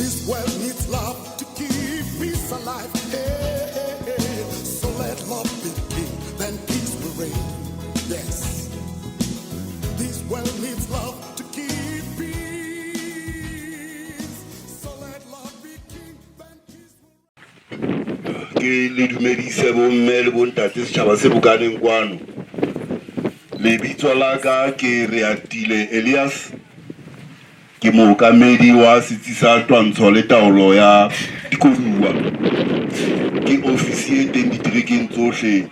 This world needs love to keep peace alive. Hey, hey, hey. So let love be king, then peace will reign. Yes. This world needs love to keep peace. So let love be king, then peace will Ke le dumedise bomme le bontate, setjhaba se bokaneng kwano. Lebitso la ka ke Reatile Elias, ke mookamedi wa setsi sa twantsho le taolo ya dikoduwa, ke ofisi e teng diterekeng tsohle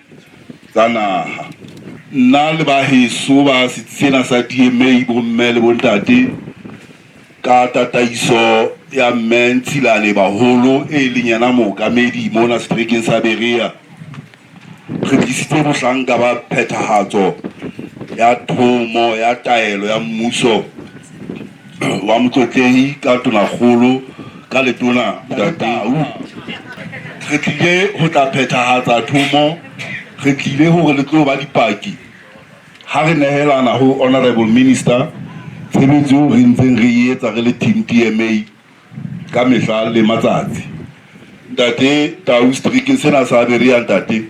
tsa naha. Nna le baheso ba setsi sena sa DMA, bomme le bontate, ka tataiso ya mme Ntshilane Baholo e leng yena mookamedi mona seterekeng sa Berea, re tlisitse bohlanka ba phethahatso ya thomo ya taelo ya mmuso wa motlotlehi ka tonakgolo ka letona Ntatau. Re tlile ho tla phethahatsa thomo, re tlile hore le tlo ba dipaki ha re nehelana ho Honorable Minister tshebetso eo re ntseng re e etsa re le team DMA ka mehla le matsatsi. Ntate Tau, seterekeng sena sa Berea, ntate,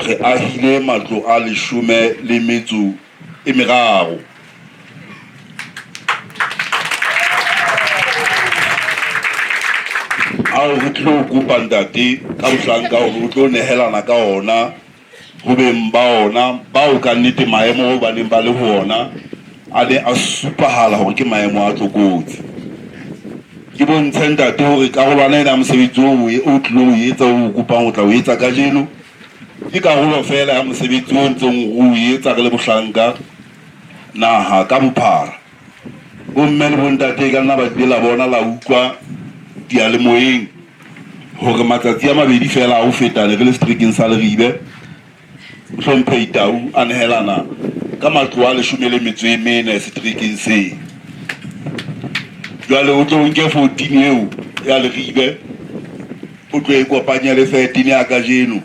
re ahile matlo a 13 ao re tlo kopa ntate ka bohlanka hore o tlo nehelana ka ona ho beng ba ona, bao ka nnete maemo ba neng ba le ho ona a ne a supahala hore ke maemo a tlokotsi. Ke bontshe ntate hore karolwana ena ya mosebetsi o tlilo o etsa, o kopang ho tla o etsa kajeno, ke karolo feela ya mosebetsi o ntseng o etsa re le bohlanka naha ka bophara. Bomme le bontate, ka nna ba tlile la bona, la utlwa diyalemoyeng hore matsatsi a 2 feela a ho feta ne re le seterekeng sa Leribe, Mohlomphehi Tau a nehelana ka matlo a 14 seterekeng seo. Jwale o tlo nke 14 eo ya Leribe, o tlo e kopanya le 13 ya kajeno,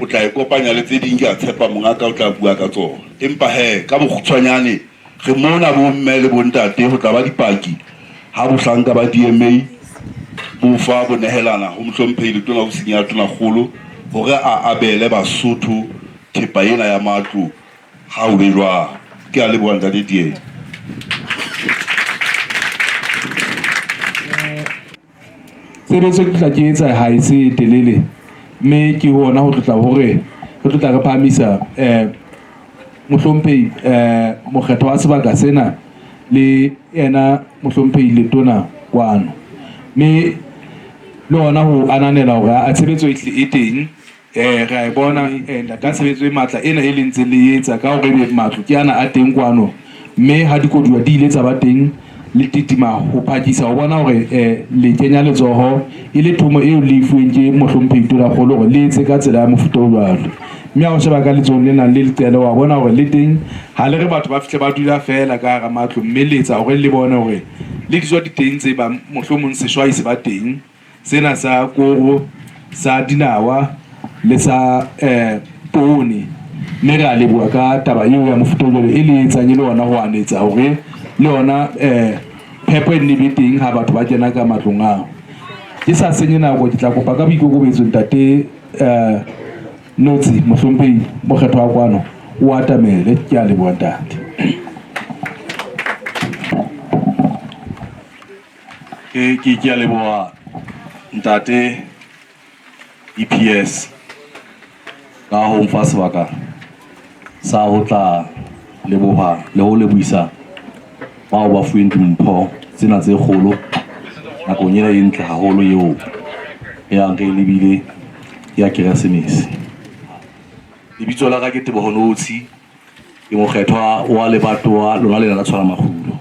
o tla e kopanya le tse ding, ke a tshepa mongaka o tla bua ka tsona. Empa he ka bokgutshwanyane re mona bomme le bontate ho tla ba dipaki ha bohlanka ba DMA bo fa bo nehelana ho mohlomphehi letona ofising ya tonakgolo hore a abele Basotho thepa ena ya matlo ha o be jwang. Ke a leboha ntate DA. Tshebetso ke tla ke etsa ha e se telele, mme ke hona ho tlotla hore re tlotla re phahamisa mohlomphehi mokgetho wa sebaka sena le yena mohlomphehi letona kwano, mme le hona ho ananela hore a tshebetso e tle e teng. Re a e bona ka tshebetso e matla ena e le ntseng le etsa ka hore ebe matlo ke ana a teng kwano, mme ha dikoduwa di ile tsa ba teng le titima ho phakisa ho bona hore le kenya letsoho e le thomo eo le e fuweng ke mohlomphehi tonakgolo hore le etse ka tsela ya mofuta o jwalo. Mme ha o sheba ka letsohong le nang le leqele, wa bona hore le teng ha le re batho ba fihle ba dula feela ka hara matlo, mme le etsa hore le bone hore le dijo di teng tse bang mohlomong seshwai se ba teng, sena sa koro, sa dinawa le sa poone. Mme re a leboha ka taba eo ya mofuta o jwalo e le etsang e le ona ho anetsa hore le yona phepo e nne be teng ha batho ba kena ka matlong ao. Ke sa senye nako, ke tla kopa ka boikokobetso ntate Notsi mohlomphehi mokgetho wa kwano o atamele. Ke a leboha ntate. Ke a leboha ntate EPS ka ho mfa sebaka sa ho tla leboha le ho lebohisa bao ba fuweng dimpho tsena tse kgolo nakong ena e ntle haholo eo e yang re lebile ya Keresemese. Lebitso la ka ke Teboho Notshi, ke mokgethwa wa lebatowa lona lena la Tshwana Makgulo,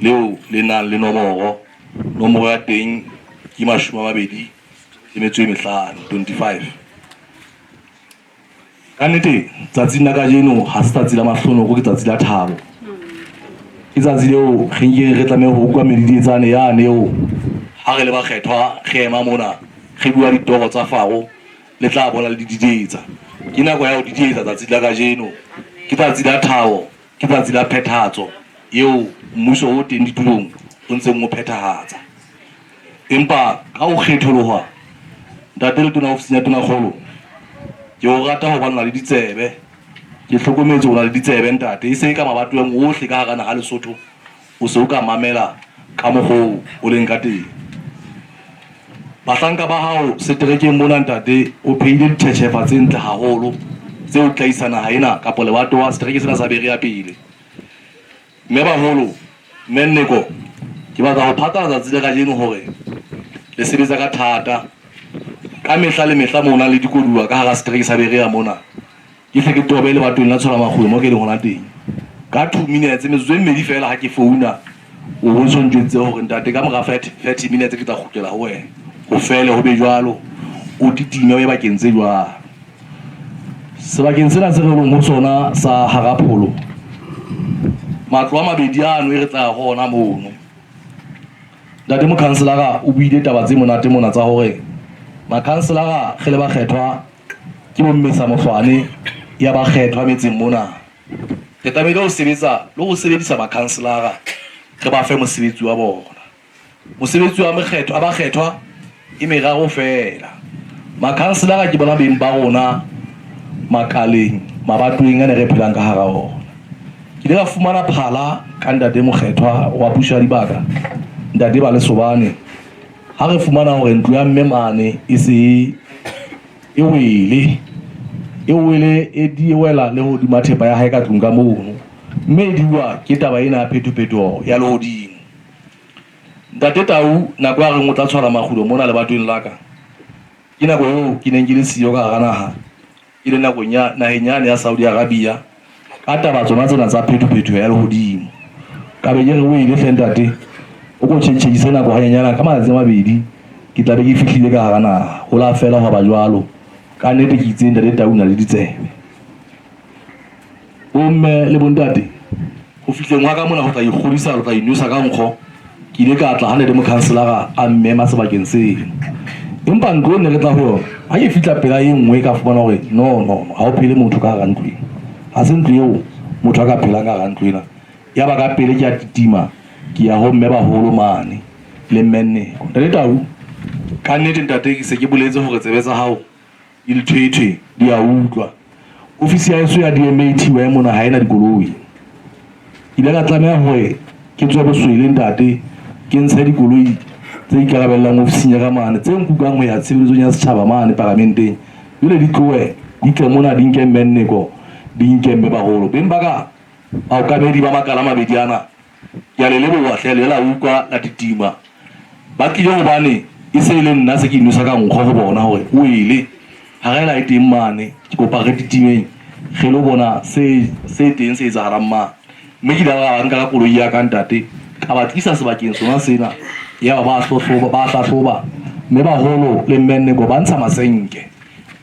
leo le nang le nomoro, nomoro ya teng ke 25, 25. Ka nnete tsatsing la kajeno ha se tsatsi la mahlonoko, ke tsatsi la thabo. Ke tsatsi leo re nkeng re tlameha ho utlwa medidietsane yane eo ha re le bakgethwa re ema mona re bua ditoro tsa Faro, le tla bona le di didietsa. Ke nako ya ho didietsa tsatsi la kajeno, ke tsatsi la thabo, ke tsatsi la phethahatso eo mmuso o teng ditulong o ntseng o phethahatsa. Empa ka ho kgetholoha, Ntate Letona ofising ya Tonakgolo, ke o rata hobane o na le ditsebe. Ke hlokometse o na le ditsebe ntate, e se e ka mabatoweng ohle ka hara naha Lesotho o se o ka mamela ka mokgwa o leng ka teng. Bahlanka ba hao seterekeng mona ntate o phehile ditjhetjhefa tse ntle haholo tse o tla isa naha ena kapa lebatowa setereke sena sa Berea pele. Mme baholo, Mme Nneko, ke batla ho phatlalatsa tsatsi la kajeno hore le sebetsa ka thata ka mehla le mehla moo nang le dikoduwa ka hara setereke sa Berea mona. Ke hle ke tobe lebatong la Tshola-Makgolo mo ke leng hona teng. Ka 2 minutes, metsotso e mmedi feela ha ke founa, o bo so ntjweditse hore ntate ka mora 30 minutes ke tla kgutlela ho wena. Ho fele ho be jwalo, o titime o ye bakeng tse jwalo. Sebakeng sena se re leng ho sona sa Harapholo, matlo a mabedi ano e re tla ho ona mono. Ntate mokhanselara o buile taba tse monate mona tsa hore makhanselara re le bakgethwa ke bommesa mohlwane ya bakgethwa metseng mona. Re tlamehile ho sebetsa le ho sebedisa makhanselara re ba fe mosebetsi wa bona. Mosebetsi wa mekgetho a bakgethwa e meraro feela. Makhanselara ke bona beng ba rona makaleng mabatoweng a ne re phelang ka hara ona. Ke ile ka fumana phala ka ntate mokgethwa wa puso ya dibaka, ntate Balesobane, ha re fumana hore ntlo ya mme mane e se e wele, e wele e di wela le hodima thepa ya hae ka tlung ka mono, mme e diwa ke taba ena ya phetophetoho ya lehodimo. Ntate Tau nako ya reng o tla tshwara makgulo mona lebatoweng la ka, ke nako eo ke neng ke le siyo ka hara naha, ke le nakong ya naheng yane ya Saudi Arabia ka taba tsona tsena tsa phetophetoho ya lehodimo. Ka be ke re o ile hle ntate, o ko tjhentjhedise nako hanyenyana ka matsatsi a mabedi ke tla be ke fihlile ka hara naha. Ho la fela hwa ba jwalo. Ka nnete ke itse ntate Tau o na le ditsebe. Bomme le bontate, ho fihleng hwa ka mona ho tla ikgodisa, ho tla inosa ka nkgo, ke ile ka tla ha ne le mokhanselara a mmema sebakeng seno. Empa ntlo e ne re tla ho yona, ha ke fihla pela e nngwe ka fumana hore no, no, no, ha ho phele motho ka hara ntlo ena. Ha se ntlo eo motho a ka phelang ka hara ntlo ena. Yaba ka pele ke a titima, ke ya ho mme baholo mane le mme Nneko. Ntate Tau, ka nnete ntate ke se ke boletse hore tsebe tsa hao di lethwethwe di a utlwa. Ofisi ya heso ya DMA TY mona ha ena dikoloi. Ke ile ka tlameha hore ke tswe boswele ntate, ke ntshe dikoloi tse ikarabellang ofising ya ka mane, tse nkukang ho ya tshebeletsong ya setjhaba mane paramenteng. Jwale di tlohe di tle mona di nke mme Nneko, di nke mme baholo. Beng ba ka, baokamedi ba makala a mabedi ana, Ke a le leboha hle, le la utlwa la titima. Ba tlile hobane e se e le nna se ke inosa ka nkgo ho bona hore o ele. Harela e teng mane, ke kopa re titimeng re lo bona se se teng se etsahalang mane. Mme ke ile ka ba nka ka koloi ya ka ntate, ka ba tlisa sebakeng sona sena. Yaba ba hlahloba, ba hlahloba mme baholo le mme Nneko ba ntsha masenke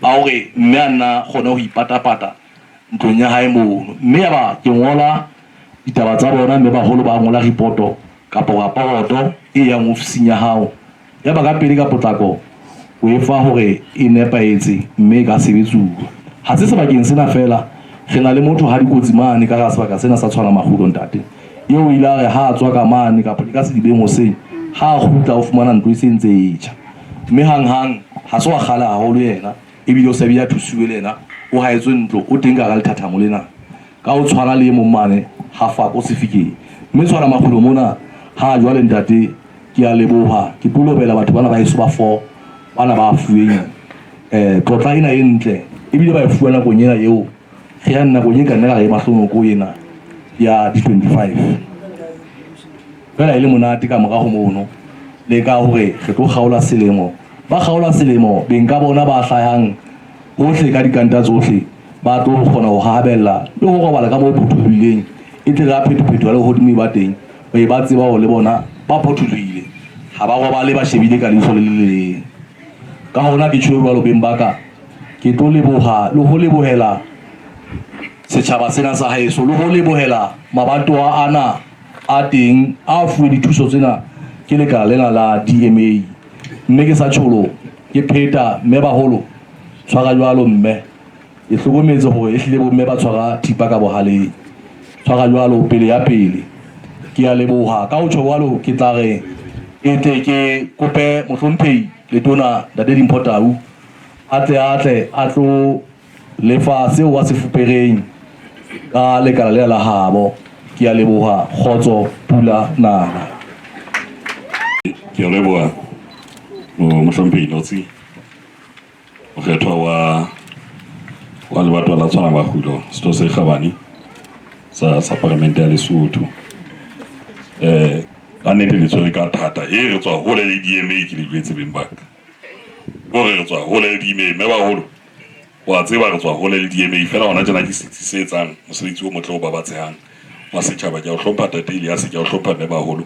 ba hore mme a nna kgone ho ipatapata ntlong ya hae mono. Mme yaba ke ngola ditaba tsa bona mme baholo ba ngola ripoto kapa raporoto e yang ofising ya hao. Yaba ka pele ka potlako o e fa hore e nepahetse mme e ka sebetsuwa. Ha se sebakeng sena feela, re na le motho ha dikotsi mane ka hara sebaka sena sa Tshwana Makgulo ntate. Eo o ile a re ha a tswa ka mane kapa ke ka sedibeng hoseng, ha a kgutla o fumana ntlo e se ntse e tjha. Mme hanghang ha se wa kgale haholo yena ebile o se bile a thusiwe le yena, o haetswe ntlo, o teng ka hara lethathamo lena. Ka ho tshwana le e mong mane ha Fako Sefikeng. Mme Tshwana Makgulo mona ha jwale ntate ke a leboha, ke tlo lobela batho bana ba heso ba four bana ba fuweng tlotla ena e ntle ebile ba e fuwa nakong ena eo re yang nakong e ka nna ka re e mahlonoko ena ya di-25 fela e le monate ka morago mono le ka hore re tlo kgaola selemo ba kgaola selemo beng ka bona ba hlahang hohle ka dikanta tsohle ba tlo kgona ho hahabella le ho robala ka moo phuthulohileng e tle re ha phetophetoho ya lehodimo e ba teng ba e ba tseba hore le bona ba phuthulohile ha ba robale ba shebile ka leihlo le le leng. Ka hona ke tjho jwalo beng ba ka, ke tlo leboha le ho lebohela setjhaba sena sa haeso le ho lebohela mabatowa ana a teng a fuwe dithuso tsena ke lekala lena la DMA. Mme ke sa tjholo ke pheta mme baholo tshwara jwalo mme. Ke hlokometse hore ehlile bomme ba tshwara thipa ka bohaleng. Tshwara jwalo pele ya pele. Ke a leboha. Ka ho tjho jwalo ke tla re. Ke tle ke kope mohlomphehi Letona Ntate Dimpho Tau a tle a tle a tlo lefa seo a se fupereng ka lekala lena la habo. Ke a leboha. Kgotso pula nala. Ke a leboha mohlomphehi Notsi, mokgethwa wa wa lebatowa la Tshwana Makgulo, setho se kgabane sa sa Paramente ya Lesotho. Ka nnete le tshwere ka thata. E re tswa hole le DMA, ke le jwetse beng ba ka. Hore re tswa hole le DMA, mme baholo wa tseba re tswa hole le DMA fela hona tjena ke setsi se etsang mosebetsi o motle o babatsehang wa setjhaba. Ke a o hlompha Ntate Elias, ke a o hlompha mme baholo,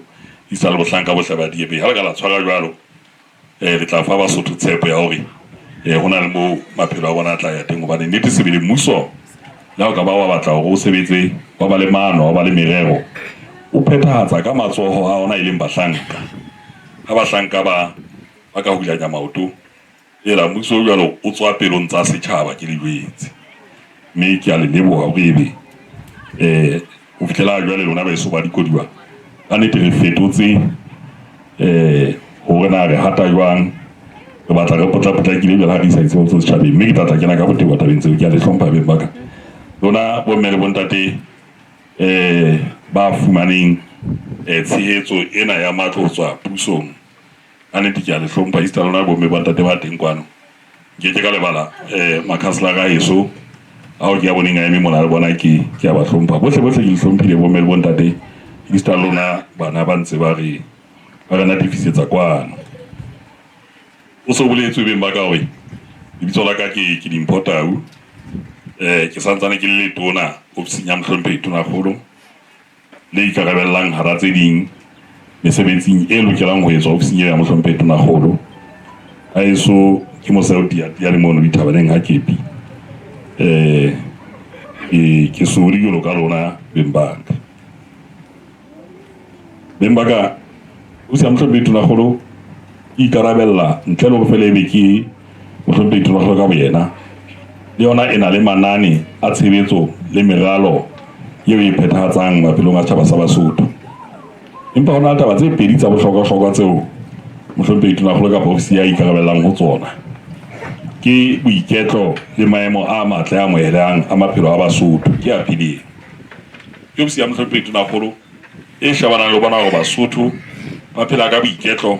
isa le bohlanka bohle ba DMA. Ha le ka la tshwara jwalo, re tla fa Basotho tshepo ya hore ho na le moo maphelo a bona a tla ya teng. Hobane nnete sebele mmuso le ha o ka ba wa batla hore o sebetse, wa ba le maano, wa ba le merero, o phethahatsa ka matsoho a ona e leng bahlanka. Ha bahlanka ba ba ka hulanya maoto, ela mmuso o jwalo o tswa pelong tsa setjhaba, ke le jwetse. Mme ke a le leboha hore ebe ho fihlela jwale lona baeso ba dikodiwa, ka nnete re fetotse hore na re hata jwang, re batla re potlapotlakile jwale ha re isa ditshebeletso setjhabeng. Mme ke tla tla kena ka botebo tabeng tseo. Ke a le hlompha beng ba ka, lona bomme le bontate ba fumaneng tshehetso ena ya matlo ho tswa pusong. Ka nnete ke a le hlompha, esita lona bomme bontate ba teng kwano. Nke ke ka lebala makhanselara a heso ao ke a boneng a eme mona le bona, ke ke a ba hlompha bohle bohle, ke le hlomphile bomme le bontate, esita le lona bana ba ntse ba re ba re natefisetsa kwano. O so boletswe beng ba ka hore lebitso la ka ke ke Dimpho Tau. Ke santsane ke le letona ofising ya mohlomphehi Tonakgolo le ikarabellang hara tse ding mesebetsing e lokelang ho etswa ofising eo ya mohlomphehi Tonakgolo. Haeso ke Moseo Tiatia le mono dithabaneng ha Kepi. Ke sori jwalo ka lona beng ba ka. Beng ba ka, ofisi ya mohlomphehi Tonakgolo e ikarabella ntle le hore fela ebe ke mohlomphehi Tonakgolo ka boyena. Le yona e na le manane a tshebetso le meralo eo e phethahatsang maphelong a setjhaba sa Basotho. Empa ho na le taba tse pedi tsa bohlokwa-hlokwa tseo mohlomphehi Tonakgolo kapa ofisi ya ikarabellang ho tsona. Ke boiketlo le maemo a matle a amohelehang a maphelo a Basotho. Ke a pele. Ke ofisi ya mohlomphehi Tonakgolo e shebanang le ho bona hore Basotho ba phela ka boiketlo,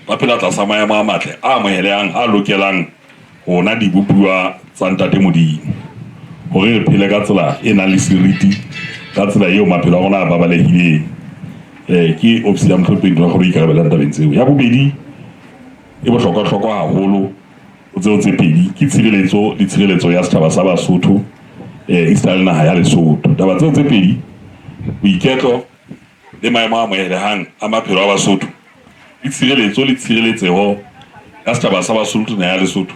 ba phela tlasa maemo a matle a amohelehang a lokelang rona dibopuwa tsa Ntate Modimo, hore re phele ka tsela e nang le seriti, ka tsela eo maphelo a rona a babalehileng. Ke ofisi ya mohlomphehi Tonakgolo e ikarabellang tabeng tseo. Ya bobedi e bohlokwa-hlokwa haholo ho tseo tse pedi ke tshireletso le tshireletso ya setjhaba sa Basotho, esita le naha ya Lesotho. Taba tseo tse pedi, boiketlo le maemo a amohelehang a maphelo a Basotho, le tshireletso le tshireletseho ya setjhaba sa Basotho naha ya Lesotho,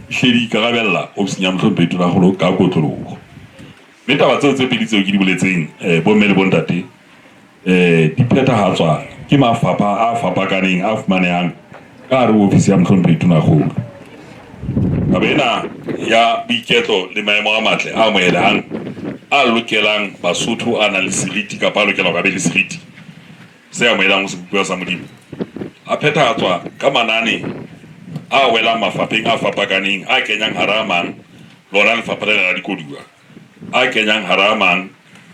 di hle di ikarabella ofising ya mohlomphehi Tonakgolo ka kotloloho. Mme taba tseo tse pedi tseo ke di boletseng, bomme le bontate, di phethahatswa ke mafapha a fapakaneng a fumanehang ka hare ho ofisi ya mohlomphehi Tonakgolo. Taba ena ya boiketlo le maemo a matle a amohelehang a lokelang Basotho a nang le seriti kapa a lokelang hore a be le seriti se amohelang ho sebopuwa sa Modimo, a phethahatswa ka manane a welang mafapheng a fapakaneng a kenyang hara a mang lona lefapha lena la dikoduwa, a kenyang hara a mang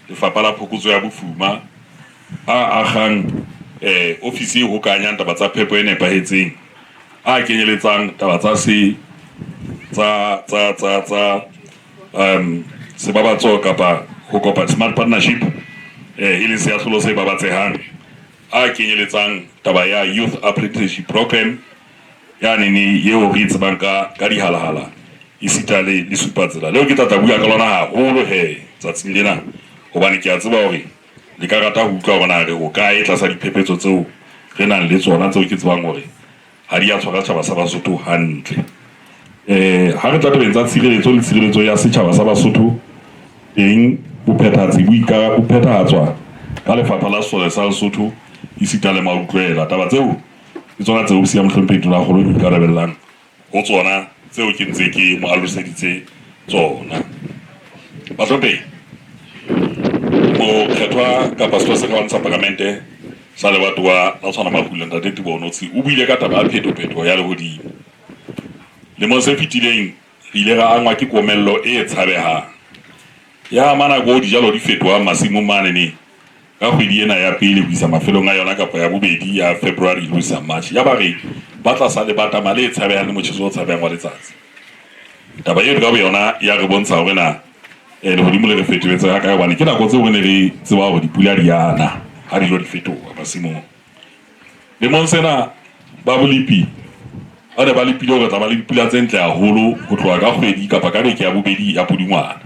lefapha la phokotso ya bofuma, a akgang ofisi e hokahanyang taba tsa phepo e nepahetseng, a kenyeletsang taba tsa se tsa tsa tsa tsa sebabatso kapa ho kopa smart partnership, e leng seahlolo se babatsehang, a kenyeletsang taba ya youth apprenticeship program ya nene eo re e tsebang ka ka dihalahala esita le le supatsela leo ke tla tla bua ka lona haholo he tsatsing lena, hobane ke a tseba hore le ka rata ho utlwa hore na re hokae tlasa diphephetso tseo re nang le tsona, tseo ke tsebang hore ha di a tshwara setjhaba sa Basotho hantle. Ha re tla tabeng tsa tshireletso le tshireletso ya setjhaba sa Basotho, teng bophethahatsi bo bo phethahatswa ka lefapha la sesole sa Lesotho esita le mautlwela. Taba tseo ke tsona tseo ofisi ya mohlomphehi Tonakgolo e ikarabellang ho tsona, tseo ke ntse ke mo aloseditse tsona. Bahlomphehi, mokgethwa kapa setho se kgabane sa Palamente. sa lebatowa la Tshwana Makgula, Ntate Teboho Notsi, o buile ka taba ya phetophetoho ya lehodimo. Lemong se fetileng re ile ra angwa ke komello e tshabehang. Ya ama nako eo dijalo di fetohang masimong manene ka kgwedi ena ya pele ho isa mafelong a yona kapa ya bobedi ya February ho isa March. Yaba re ba tlasa lebatama le tshabehang le motjheso o tshabehang wa letsatsi. Taba eo ka boyona ya re bontsha hore na lehodimo le re fetohetse hakae hobane ke nako tseo re ne re tseba hore dipula di a na ha dijo di fetoha masimong. Lemong sena ba bolepi ba ne ba lepile hore tla ba le dipula tse ntle haholo ho tloha ka kgwedi kapa ka beke ya bobedi ya Pudungwana.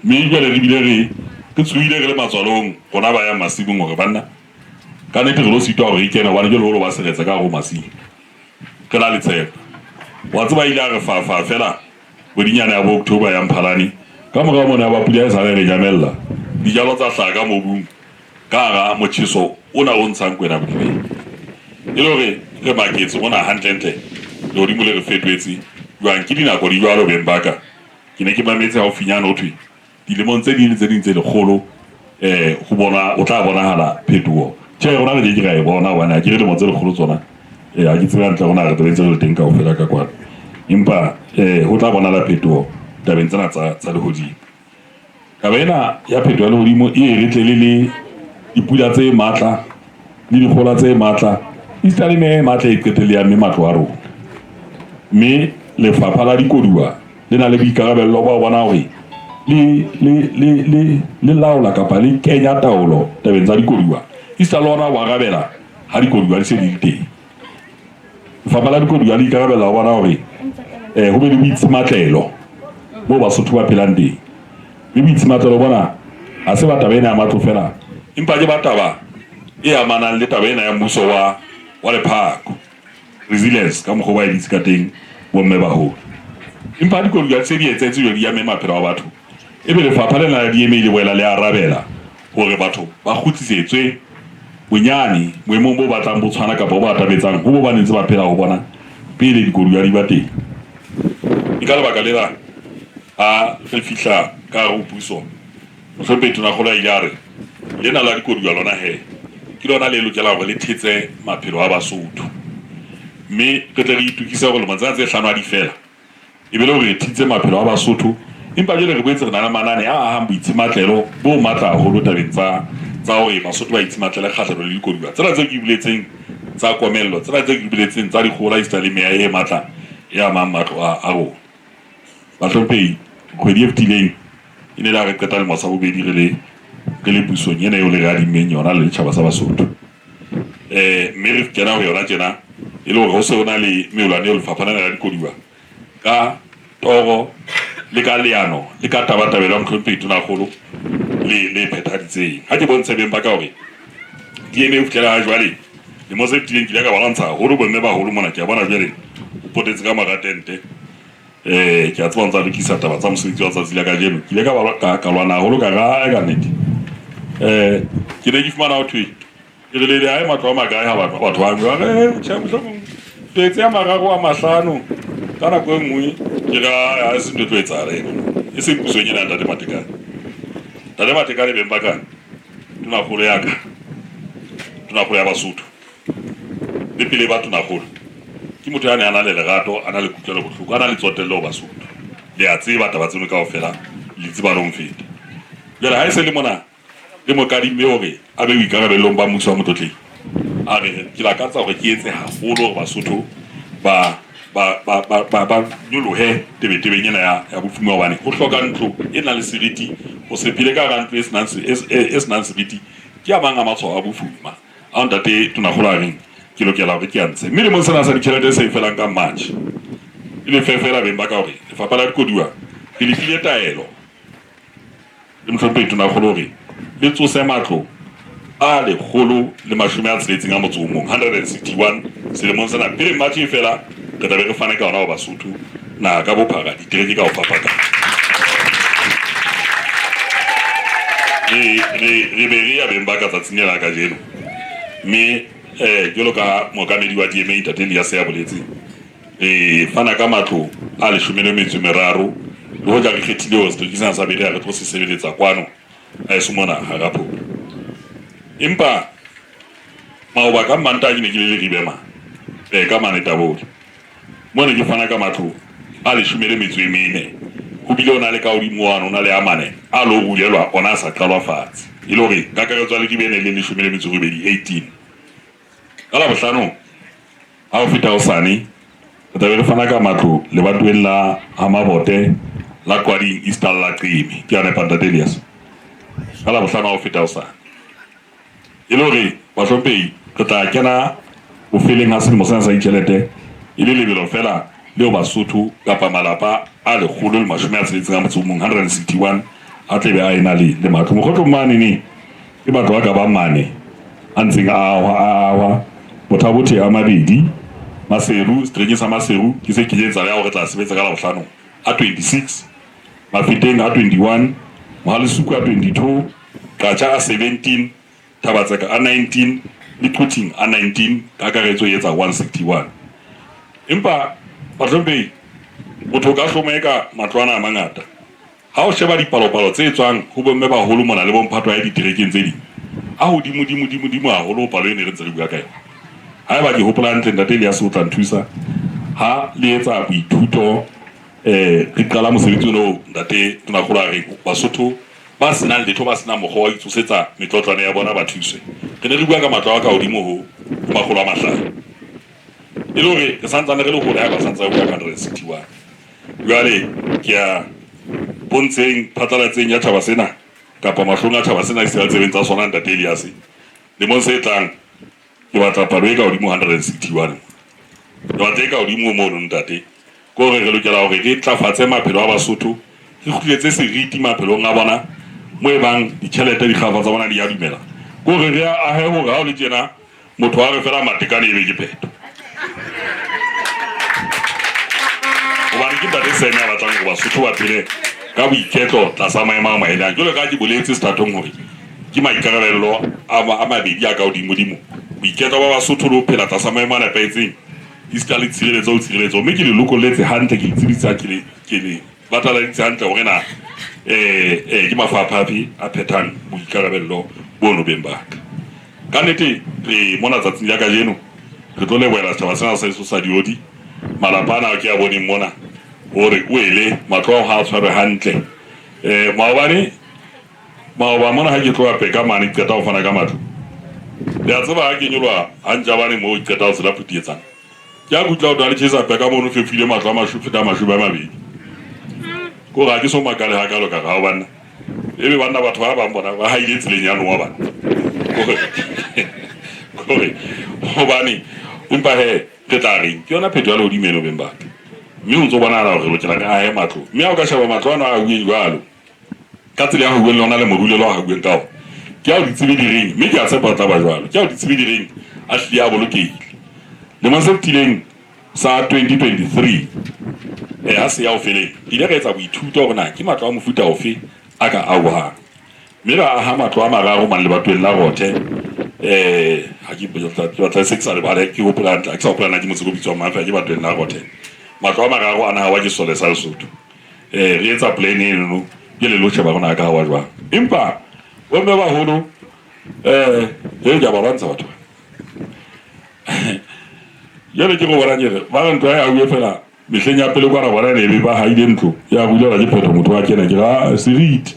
Mme jwale re bile re re tshohile re le matswalong rona ba yang masimong hore banna ka nnete re lo sitwa hore re kene hobane jwale ho lo ba seretse ka hare ho masimo. Re na le tshepo. Wa tseba ile a re fafa fela kgwedinyana ya bo October ya Mphalane. Ka morao mona ya ba pula e sale re nyamella. Dijalo tsa hlaha ka mobung ka hara motjheso ona o ntshang kwena bodibeng. E le hore re maketse mona hantlentle lehodimo le re fetohetse jwang. Ke dinako di jwalo beng ba ka. Ke ne ke mametse haufinyane ho thwe dilemong tse ding le tse ding tse lekgolo ho bona o tla bonahala phetoho. Tjhe, rona re ke ke ra e bona hobane ha ke re lemo tse lekgolo tsona ha ke tsebe hantle rona re tla be ntse re le teng kaofela ka kwana. Empa ho tla bonahala phetoho tabeng tsena tsa lehodimo. Taba ena ya phetoho ya lehodimo e re tle le le dipula tse matla le dikgola tse matla esita le meya e matla e qetelle ya mme matlo a rona. Mme lefapha la dikoduwa le na le boikarabello ba ho bona hore le le le le le laola kapa le kenya taolo tabeng tsa dikoduwa esita le hona ho arabela ha dikoduwa di se di le teng. Lefapha la dikoduwa le ikarabella ho bona hore ho be le boitshimatlelo moo Basotho ba phelang teng. Mme boitshimatlelo bona ha se ba taba ena ya matlo feela, empa ke ba taba e amanang le taba ena ya mmuso wa wa lephako, resilience ka mokgwa o ba e bitse ka teng bomme baholo. Empa ha dikoduwa di se di etsetse jwale di amme maphelo a batho, ebe lefapha lena la DMA le boela le arabela hore batho ba kgutlisetswe bonyane boemong bo batlang bo tshwana kapa bo atametsang ho bo ba nentse ba phela ho bona pele dikoduwa di ba teng. Ke ka lebaka lena ha re fihla ka hare ho puso, Mohlomphehi Tonakgolo a ile a re lena la dikoduwa lona he ke lona le lokelang hore le thetse maphelo a Basotho, mme re tle re itokise hore lemo tsena tse hlano ha di fela e be le hore re thitse maphelo a Basotho. Empa jwale re boetse re na le manane a ahang boitshimatlelo bo matla haholo tabeng tsa tsa hore Basotho ba itshimatlele kgahlano le dikoduwa tsena tseo ke di boletseng tsa komello, tsena tseo ke di boletseng tsa dikgohola esita le meya e matla e amang matlo a rona. Bahlomphehi, kgwedi e fetileng e ne le ha re qeta lemo sa bobedi re le re le pusong ena eo le re adimmeng yona le letjhaba sa Basotho. Mme re kena ho yona tjena e le hore ho se ho na le meolwane eo lefapha lena la dikoduwa ka toro le ka leano le ka tabatabelo ya Mohlomphehi Tonakgolo le le phethahaditseng. Ha ke bontshe beng ba ka hore di eme ho fihlela ha jwale. Lemo se fetileng ke ile ka ba lwantsha haholo bomme baholo mona, ke a bona jwale o potetse ka mora tente. Ke a tseba o ntsa lokisa taba tsa mosebetsi wa tsatsi la kajeno. Ke ile ka ba ka lwana haholo ka re ae ka nnete. Ke ne ke fumana ho thwe ke re le ae matlo a makae ha batho batho ba ba re tjhe mohlomong tetse ya mararo a mahlano ka nako e nngwe ke re ha se ntho e tlo etsahala eno e seng pusong ena Ntate Matekane. Ntate Matekane beng ba ka tonakgolo ya ka tonakgolo ya Basotho le pele ba tonakgolo ke motho ya ne a na le lerato, a na le kutlwelo bohloko, a na le tsotello ho Basotho. Le a tseba taba tseno kaofela, le tseba le ho nfeta. Jwale ha e se le mona le mo kadimme hore a be boikarabellong ba mmuso wa Motlotlehi, a re ke lakatsa hore ke etse haholo hore Basotho ba ba ba ba ba, ba nyolohe tebetebeng ena ya, ya bofuma hobane ho hloka ntlo e nang le seriti, ho se phele ka hara ntlo e senang e senang seriti ke a mang a matshwao a bofuma ao ntate Tonakgolo a reng ke lokela hore ke a ntshe. Mme lemong sena sa ditjhelete se felang ka March, e lefe feela beng ba ka hore lefapha la dikoduwa re le file taelo le Mohlomphehi Tonakgolo hore le tsose matlo a 161, 161 selemong sena. Pele March e fela re tla be re fane ka ona ho Basotho naha ka bophara, ditereke ka ho fapakana. Re be re ya beng ba ka tsatsing lena la kajeno, mme jwalo ka mookamedi wa DMA Ntate Elias ya boletseng, re fana ka matlo a 13, le hoja re kgethile hore setereke sena sa Berea re tlo se sebeletsa kwano haeso mona hara Pholo. Empa Maoba ka Mmantaha ke ne ke le Leribe mane, ka mane Tabole. Mo ne ke fana ka matlo a 14. Ho bile o na le ka hodimo wane, o na le a mane a lo rulelwa ona a sa qalwa fatshe. E le hore kakaretso ya Leribe e ne e le 18, 18. Ka Labohlano ha ho feta hosane re tla be re fana ka matlo lebatoweng la ha Mabote la Qwading Eastal la Qeme. Ke a nepa Ntate Elias? Ka Labohlano ha ho feta hosane. E le hore bahlomphehi re tla kena bofeleng ha selemo sena sa ditjhelete e le lebelo feela leo Basotho kapa malapa a 161, 161 a tlebe a ena le le matlo. Mokgotlong mane ne ke matlo a ka bang mane a ntseng a ahwa a ahwa Bothabothe a mabedi Maseru setereke sa Maseru ke se kenyetsa le ya hore re tla sebetsa ka Labohlano a 26 Mafeteng a 21 Mohalesuku a 22 Qacha a 17 Thabatseka a 19 le Quthing a 19 kakaretso e etsa 161. Empa bahlomphehi motho o ka hloma eka matlo ana a mangata. Ha o sheba dipalopalo tse tswang ho bomme baholo mona le bomphato ya diterekeng tse ding a hodimo dimo dimo dimo haholo ho palo e ne re ntse re bua ka yona. Haeba ke hopola hantle Ntate Elias o tla nthusa ha le etsa boithuto re qala mosebetsi ono oo Ntate Tonakgolo a reng Basotho ba senang letho ba senang mokgwa wa ho itsosetsa metlotlwane ya bona ba thuswe. Re ne re bua ka matlo a ka hodimo ho 500. E le hore re santsane re le hole haeba santse re bua ka 161. Jwale ke ya pontsheng phatlalatseng ya tjhaba sena kapa mahlong a tjhaba sena esita le tsebeng tsa sona Ntate Elias. Lemong se tlang ke batla palo e ka hodimo 161. Ke batla e ka hodimo mono ntate. Ke hore re lokela hore re ntlafatse maphelo a Basotho, re kgutletse seriti maphelong a bona mo e bang ditjhelete dikgafa tsa bona di ya dumela. Ke hore re ahe hore ha o le tjena motho a re fela matekane ebe ke phetho. Hobane ke Ntate Sam ya batlang hore Basotho ba phele ka boiketlo tlasa maemo a maelehang. Jwalo ka ha ke boletse sethathong hore ke maikarabello a mabedi a ka hodimodimo, boiketlo ba Basotho le ho phela tlasa maemo a nepahetseng esita le tshireletso ho tshireletso. Mme ke le lokolletse hantle, ke le tsebisa, ke le ke le bataladitse hantle hore na ke mafapha afe a phethang boikarabello bono beng ba ka. Ka nnete re mona tsatsing la kajeno re tlo lebohela setjhaba sena sa heso sa Diodi, malapa ana ke a boneng mona hore o ele matlo ao ha a tshwarwe hantle. Maobane maoba mona ha ke tloha Peka mane ke qeta ho fana ka matlo. Le a tseba ha ke nyoloha ha Ntjabane moo ke qeta ho tshela Phutietsana. Ke a kutla ho twa le tjhesa Peka mono fefoile matlo a mashu feta mashome a mabedi. Ke hore ha ke so makale hakalo ka re hao banna. Ebe banna batho ba bang bona ba haile tseleng ya noa banna. Kore hobane empa he re tla reng ke yona phetho ya lehodimo eno beng ba ka. Mme o ntso bonahala hore re lokela re ahe matlo. Mme ha o ka sheba matlo ano a ahuweng jwalo ka tsela ya hauweng le ona le morulelo a hauweng ka ona ke ao ditsebe di reng, mme ke a tshepa o tla ba jwalo, ke ao ditsebe di reng a hlile a bolokehile. Lemong se fetileng sa 2023 ha se ya ho feleng, re ile ra etsa boithuto hore na ke matlo a mofuta ofe a ka aohang, mme ra aha matlo a mararo mane lebatoweng la Rothe. Ha ke batla se ke sa lebale, ke hopola hantle, ha ke sa hopola na ke motse o bitswang mang, feela ke batoweng la Rothe. Matlo a mararo a na hawa ke sesole sa Lesotho. Re etsa plan eno ke le lo sheba rona ka hawa jwang. Empa bomme baholo ke a ba lwantsha batho ba. Jwale ke go bona ke re ba re ntlo ya hauwe fela mehleng ya pele kwana bona ne be ba haile ntlo ya rulelwa ke phetho motho wa kena ke ra seriti.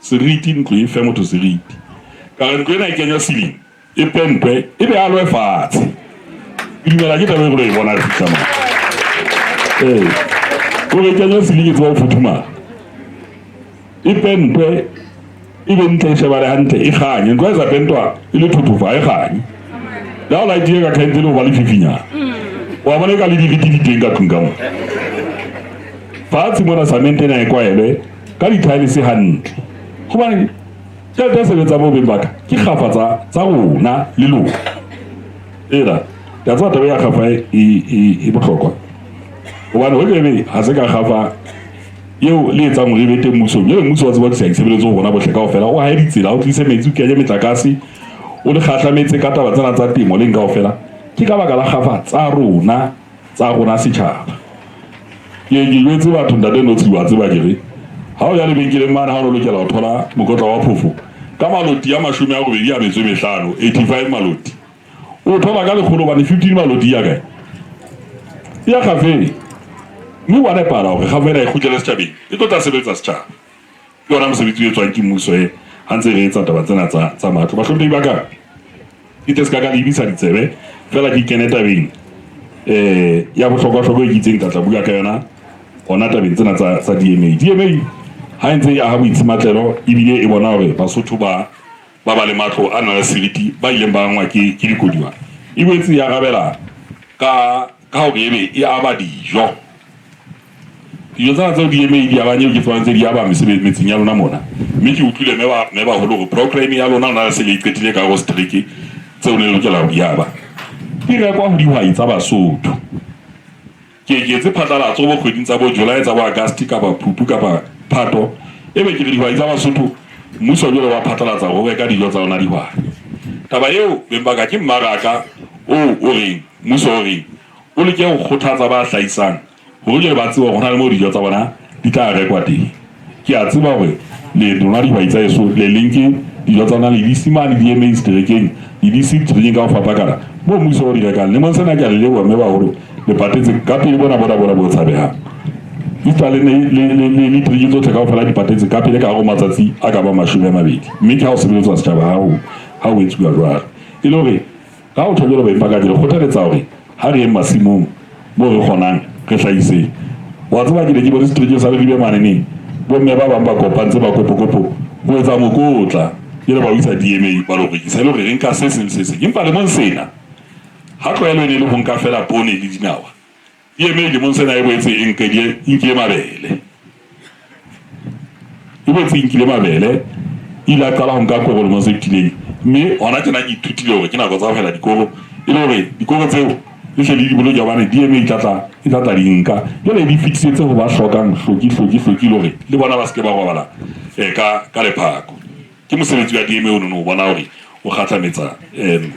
Seriti ntlo e fe motho seriti. Ka re ntlo ena e kenywa ceiling e pentwe e be alwe fatshe. Ke dumela ke taba e re lo e bona re fihla mane. O re kenywa ceiling e tseba ho futhumala. E pentwe e be ntle e shebale hantle e kganye. Ntlo ha e sa pentwa e le thothofa ha e kganye. Le ha o lightile ka candle ho ba lefifinyana. Wa bona e ka le diriti di teng ka tlung ka mona. Fatshe mona cement ena e kwaelwe ka di-tiles hantle. Hobane tjhelete e sebetsang bo beng ba ka ke kgafa tsa rona le lona. Ena ke a tseba taba ya kgafa e bohlokwa. Hobane ho ebe ha se ka kgafa eo le etsang hore e be teng mmusong. Jwale mmuso wa tseba ho tlisa ditshebeletso ho rona bohle kaofela. O hae ditsela, o tlise metsi, o kenye metlakase, o le kgahlametse ka taba tsena tsa temo leng kaofela. Ke ka baka la kgafa tsa rona, tsa rona setjhaba. Ke ke jwetse batho ntate Notsi wa tseba ke re ha o ya lebenkeleng mane ha o lokela ho thola mokotla wa phofo. Ka maloti a 85, 85 maloti. O thola ka lekgolo hobane 15 maloti ya kae? Ya kgafeng. Mme wa nepala hore kgafo ena e kgutlele setjhabeng, e tlo tla sebeletsa setjhaba. Ke yona mosebetsi o etswang ke mmuso e ha ntse re etsa taba tsena tsa matlo. Bahlomphehi ba ka, ke tle se ka ka le ebisa ditsebe fela ke kene tabeng ya bohlokwa-hlokwa e ke itseng tla tla bua ka yona hona tabeng tsena tsa DMA. DMA ha e ntse e aha boitshimatlelo ebile e bona hore Basotho ba ba ba le matlo a nang le seriti ba ileng ba angwa ke dikodiwa, e boetse e arabela ka hore ebe e aba dijo. Dijo tsena tseo DMA di abang eo ke tsebang tse di aba metseng ya lona mona, mme ke utlwile mme baholo hore program ya lona lona le se le e qetile ka hare ho setereke tseo ne le lokela ho di aba di rekwa ho dihwai tsa Basotho. Ke ke etse phatlalatso bo kgweding tsa bo July, tsa bo August kapa Phupu kapa Phato, ebe ke re dihwai tsa Basotho mmuso jwale wa phatlalatsa ho reka dijo tsa lona dihwai. Taba eo beng ba ka ke mmaraka oo o reng mmuso o reng o leke ho kgothatsa ba hlahisang hore jwale ba tsebe hore ho na le moo dijo tsa bona di tla rekwa teng. Ke a tseba hore le lona dihwai tsa heso le le nke dijo tsa lona le di ise mane di-MA seterekeng, le di ise diterekeng ka ho fapakana moo mmuso o di rekang. Lemong sena ke a le leboha mme baholo le patetse ka pele bona bona bona bo tshabehang. Esita le le ditereke tsohle kaofela di patetse ka pele ka hare ho matsatsi a ka bang 20. Mme ke ha ho sebeletswa setjhaba ha ho etsuwa jwalo. E le hore Ka ho tjho jwalo baipakatsi, re kgothaletsa hore ha re yeng masimong moo re kgonang, re hlahiseng. Wa tseba ke ne ke bone seterekeng sa Leribe mane neng, bomme ba bang ba kopantse makopokopo ho etsa mokotla, jwale ba o isa DMA ba lo rekisa e le hore re nka se seng le se seng. Empa lemong sena, ha tlwaelo e ne e le ho nka feela poone le dinawa, DMA lemong sena e boetse e nkile e nkile mabele. E boetse e nkile mabele. E ile ya qala ho nka koro lemong se fetileng. Mme hona tjena ke ithutile hore ke nako tsa ho hela dikoro e le hore dikoro tseo le hle le di boloke hobane DMA e tla tla e tla tla di nka. Jwale di fetisetse ho ba hlokang hloki hloki hloki le hore le bona ba se ke ba robala ka lephako. Ke mosebetsi wa DMA ono ho bona hore o kgahlametsa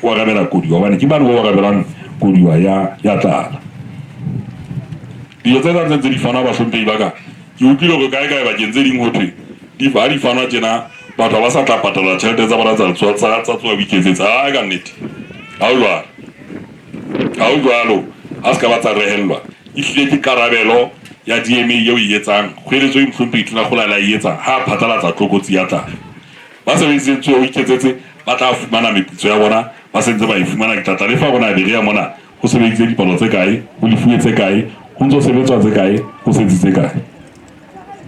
o arabela koduwa hobane ke bane ba arabelang koduwa ya tlala. Dijo tse tsa ntse di fanwa bahlomphehi ba ka, ke utlwile hore kae kae bakeng tse ding ho thwe di ha di fanwa tjena batho ha ba sa tla patala tjhelete tsa bona tsa tsa tsoa ho iketsetsa. Hai ka nnete, ha ho jwalo, ha ho jwalo, ha se ka ba tsa rehellwa. Ehlile ke karabelo ya DMA eo e etsang kgoeletso e mohlomphehi Tonakgolo a ile a e etsa ha a phatlalatsa tlokotsi ya tlala. Ba sebedisitseng tsoho o iketsetse ba tla fumana meputso ya bona, ba se ntse ba e fumana. Ke tla tla lefa hore na Berea mona ho sebeditse dipalo tse kae, ho lefuwe tse kae, ho ntso sebetswa tse kae, ho setse tse kae.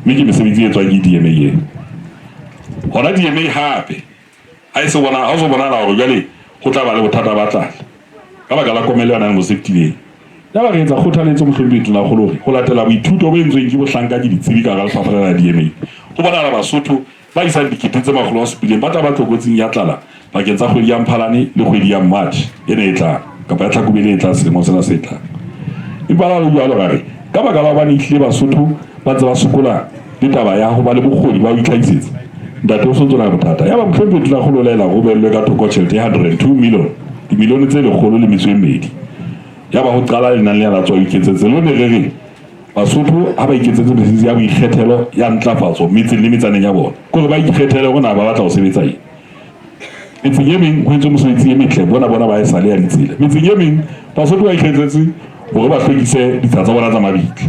Mme ke mesebetsi e etswang ke DMA ena. Hona DMA hape ha e se bona, ha o so bonahala hore jwale ho tla ba le bothata ba tlala ka baka la komello ya nang bo se fetileng. Yaba re etsa kgothaletso mohlomphehi Tonakgolo hore ho latela boithuto bo entsweng ke bohlanka ke ditsebi ka hara lefapha lena la DMA, ho bonahala Basotho ba isang 700,000 ba tla ba tlokotsing ya tlala pakeng tsa kgwedi ya Mphalane le kgwedi ya March ena e tlang, kapa ya Tlhakubele e tlang selemong sena se tlang. Empa le ha ho le jwalo ra re ka baka la hobane ehlile Basotho ba ntse ba sokola le taba ya ho ba le bokgoni ba ho itlhahisetsa, ntate o so ntso na le bothata. Yaba mohlomphehi Tonakgolo o laela hore ho behellwe ka thoko tjhelete ya 102 million, dimilione tse 102. Yaba ho qala lenane lena la Tswa o Iketsetse leo ne re re Basotho ha ba iketsetse mesebetsi ya boikgethelo ya ntlafatso metseng le metsaneng ya bona, ke hore ba ikgethele hore na ba batla ho sebetsa eng. Metseng e meng ho etswe mosebetsi e metle, bona bona ba esale ya ditsela. Metseng e meng Basotho ba ikgethetse hore ba hlwekise ditsha tsa bona tsa mabitla.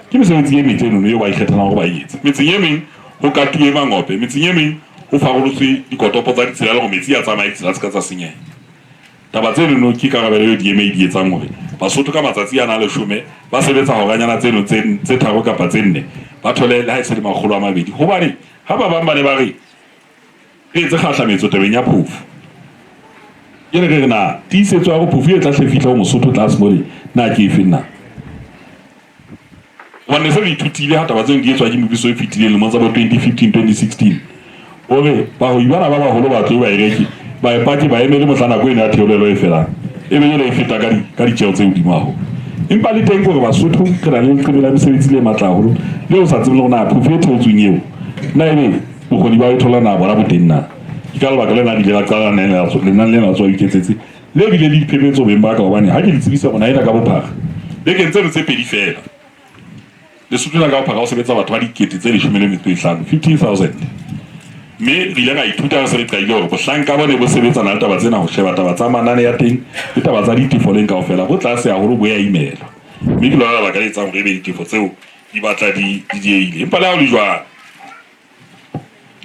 Ke mesebetsi e metle enono eo ba ikgethelang hore ba e etse. Metseng e meng ho katuwe mangope, metseng e meng ho farolotswe dikotopo tsa ditsela le hore metsi a tsamaye ditsela di se ka tsa senyeha. Taba tsenono ke karabelo eo DMA e di etsang hore Basotho ka matsatsi ana a leshome ba sebetsa horanyana tseno tse tharo kapa tse nne ba thole le ha e se le 200. Hobane ha ba bang ba ne ba re re etse kgahlametso tabeng ya phofu, ke ne re re na tiisetso ya hore phofu e tla hle fihla ho Mosotho tlase mole na ke efeng na? Hobane ne se re ithutile ha taba tseno di etswa ke mebuso e fetileng lemong tsa bo 2015, 2016 hore bahwebi bana ba baholo ba tlo ba e reke, ba e pake, ba emele mohla nako eno ya theolelo e felang, e be jwale e feta ka di, ka ditjeo tse hodimo haholo. Empa le teng ke hore Basotho re na le leqeme la mesebetsi le matla haholo leo o sa tsebeng le hore na phofo e theotsweng eo na ebe bokgoni ba ho e thola na bona bo teng na. Ke ka lebaka lena re ile ra qala lenane lena la Tsoha o Iketsetse le bile le diphephetso beng ba ka hobane ha ke le tsebisa hore naha ena ka bophara bekeng tseno tse pedi feela Lesotho la ka bophara ho sebetsa batho ba 15,000, 15,000. Mme re ile ra ithuta re se re qadile hore bohlanka bo ne bo sebetsana le taba tsena, ho sheba taba tsa manane ya teng le taba tsa ditefo leng kaofela bo tlase haholo, bo ya imelwa. Mme ke lona lebaka le etsang hore ebe ditefo tseo di batla di diehile. Empa le ha ho le jwalo,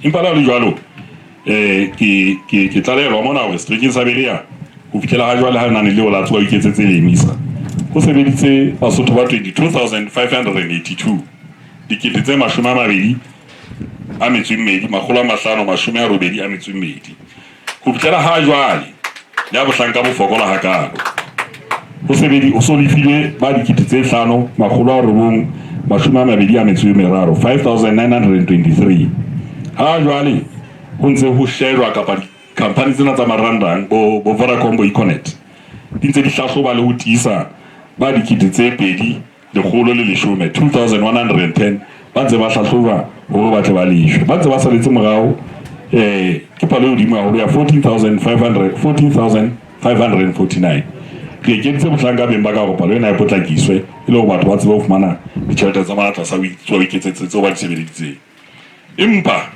empa le ha ho le jwalo, ke ke ke tlalehelwa mona hore seterekeng sa Berea ho fihlela ha jwale ha lenane leo la tsoha iketsetse le emisa, ho sebeditse Basotho ba 22,582, 22,582. Ho fihlela ha jwale, le ha bohlanka bo fokola hakaalo, ho sebedi ho so lefilwe ba 5,923, 5,923. Ha jwale ho ntse ho shejwa kapa dikhamphani tsena tsa marangrang bo bo Vodacom, bo Econet di ntse di hlahloba le ho tiisa ba 2,110, 2110, ba ntse ba hlahloba hore ba tle ba leshwe. Ba ntse ba saletse morao, ke palo e hodimo haholo ya 14,500, 14,549. Re ekeditse bohlanka beng ba ka hore palo ena e potlakiswe e le hore batho ba tsebe ho fumana ditjhelete tsa bona tlasa ho iketsetse tseo ba di sebeleditseng. Empa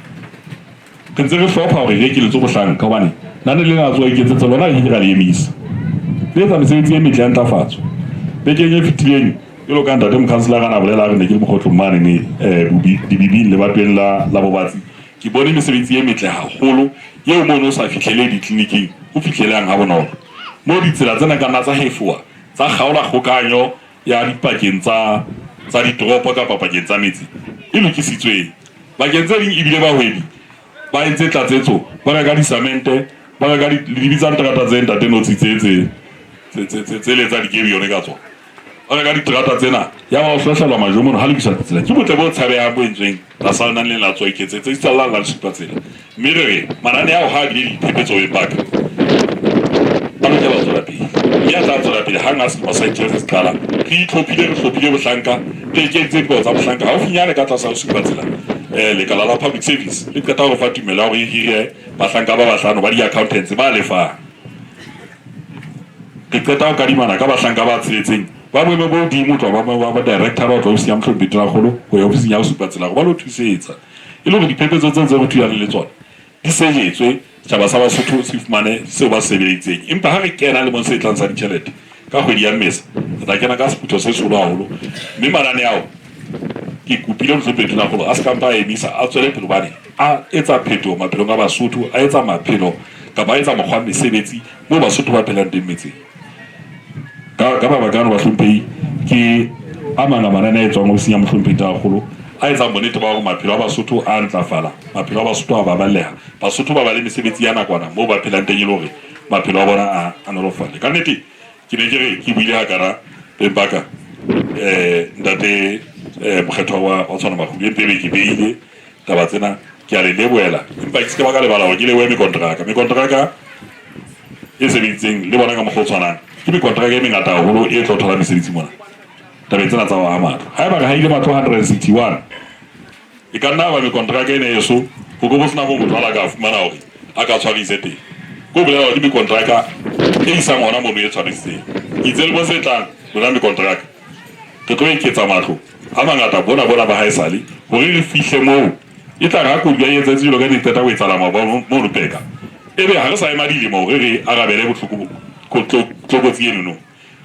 re ntse re hlopha hore re ekeletswe bohlanka, hobane nane lena la tsoa iketsetsa lona re ke ke ra le emisa. Le etsa mesebetsi e metle ya ntlafatso. Bekeng e fetileng, jwalo ka ntate mokhanselara a na bolela, re ne ke le mokgotlong mane ne dibibing lebatoweng la la Bobatsi, ke bone mesebetsi e metle haholo eo mono o sa fihlele ditleliniking o fihlelehang ha bonolo. Moo ditsela tsena ka nna tsa hefoha tsa kgaola kgokahanyo ya dipakeng tsa tsa ditoropo kapa pakeng tsa metse e lokisitsweng. Bakeng tse ding ebile bahwebi ba entse tlatsetso, ba reka disamente, ba reka le di bitsang terata tse ntate Notsi tse tse tse tse tse le tsa dikebione ka tsona. Ba reka diterata tsena, ya ba ho hlohlelwa majwe mono ha lokiswa ditsela. Ke botle bo tshabehang bo entsweng tlasa lenane lena la tsoa iketsetse esita le lane la lesupa tsela. Mme re re manane ao ha a bile le diphephetso beng ba ka a lokela ho tswela pele, mme a tla tswela pele hang ha selemo sa ditjhelete se qala. Re itlhophile, re hlophile bohlanka, re ekeditse dikao tsa bohlanka haufinyane ka tlasa ho supa tsela. Lekala la Public Service le qeta ho re fa tumelo ya hore re hire bahlanka ba bahlano ba di-accountants ba lefang. Re qeta ho kadimana ka bahlanka ba tsheletseng ba boemo bo hodimo ho tloha ba ba director ho tloha ofising ya Mohlomphehi Tonakgolo ho ya ofising ya ho supa tsela hore ba lo thusetsa e le hore diphephetso tseo tse re thulaneng le tsona di sejetswe, setjhaba sa Basotho se fumane seo ba se sebeleditseng. Empa ha re kena lemong se tlang sa ditjhelete ka kgwedi ya Mmesa, re tla kena ka sephutho se seholo haholo, mme manane ao ke kopile Mohlomphehi Tonakgolo a se ka mpa a emisa, a tswele pele hobane a etsa phetoho maphelong a Basotho, a etsa maphelo kapa a etsa mokgwa wa mesebetsi moo Basotho ba phelang teng metseng. Ka mabaka ano, bahlomphehi, ke a mang a manane a etswang ofising ya Mohlomphehi Tonakgolo a etsang bonnete ba hore maphelo a Basotho a ntlafala, maphelo a Basotho a baballeha, Basotho ba ba le mesebetsi ya nakwana moo ba phelang teng e le hore maphelo a bona a nolofale. Ka nnete ke ne ke re ke buile hakana beng ba ka, ntate Mokgethwa wa Tshwana Makgudu, empa ebe ke beile taba tsena, ke a le lebohela, empa ke se ke ba ka lebala hore ke lebohe mekonteraka. Mekonteraka e sebeditseng le bona ka mokgwa o tshwanang ke mekonteraka e mengata haholo e tlo thola mesebetsi mona tabeng tsena tsa ho aha matlo. Haeba re haile matlo 161, e ka nna ba mekonteraka ena eso ho ko bo sena moo motho a la ka fumana hore a ka tshwarise teng. Ke ho bolela hore ke mekonteraka e isang hona mono e tshwarisitseng. Ke itse lemong se tlang lona mekonteraka re tlo eketsa matlo a mangata bona bona ba haesale hore re fihle moo e tla re ha koduwa e etsahetse jwalo ka ne e qeta ho etsahala maobane mono Peka, ebe ha re sa ema dilemo hore re arabele bohloko tlokotsi enono,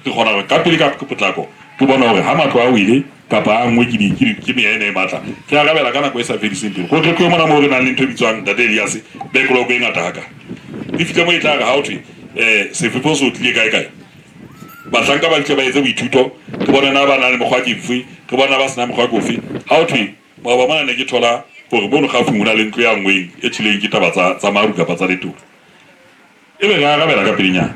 re kgona hore ka pele ka potlako re bone hore ha matlo a wele kapa a anngwe ke meya ena e matla, re arabela ka nako e sa fediseng pelo. Hore re tlohe mona moo re nang le ntho e bitswang, Ntate Elias, backlog e ngata hakana, e fihle moo e tla re ha ho thwe sefefo se otlile kae kae, bahlanka ba fihle ba etse boithuto, re bone na ba na le mokgwa ke ofe, re bone na ba se na mokgwa ke ofe. Ha ho thwe maoba mona ne ke thola hore mono Kgafung ho na le ntlo ya nngweng e tjheleng ke taba tsa maru kapa tsa letolo, ebe re arabela ka pelenyana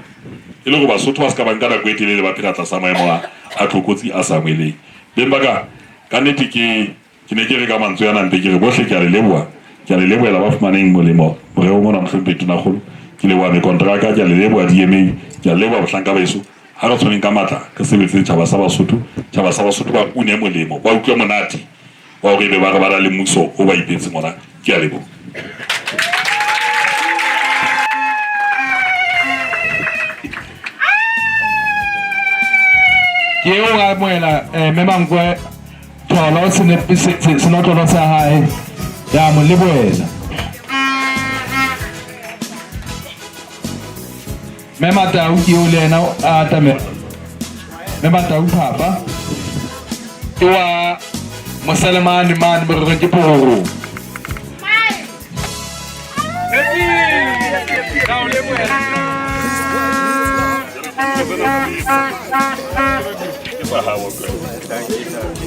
e le hore Basotho ba se ka ba nka nako e telele ba phela tlasa maemo a tlokotsi a sa amoheleng. Beng ba ka, ka nnete ke ke ne ke re ka mantswe ana mpe ke re bohle ke a le leboha, ke a le lebohela ba fumaneng molemo morerong ona Mohlomphehi Tonakgolo. Ke leboha mekonteraka, ke a le leboha DMA, ke a le leboha bohlanka ba heso. Ha re tshwaneng ka matla re sebetse tjhaba sa Basotho, tjhaba sa Basotho ba une molemo, ba utlwe monate wa hore ebe ba re ba na le mmuso o ba ipetseng ona. Ke a leboha. Ke eo a amohela Mme Mankwe Tholo senotlolo sa hae ya mo lebohela. Mme Matau ke eo le yena a atamela. Mme Matau Phapa ke wa Moselemane mane morerong ke Phororong. Ke sa hao.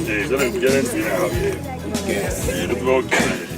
Ee, jwale kena ntlo ena ya hao. Ee, re tsebe ho kena.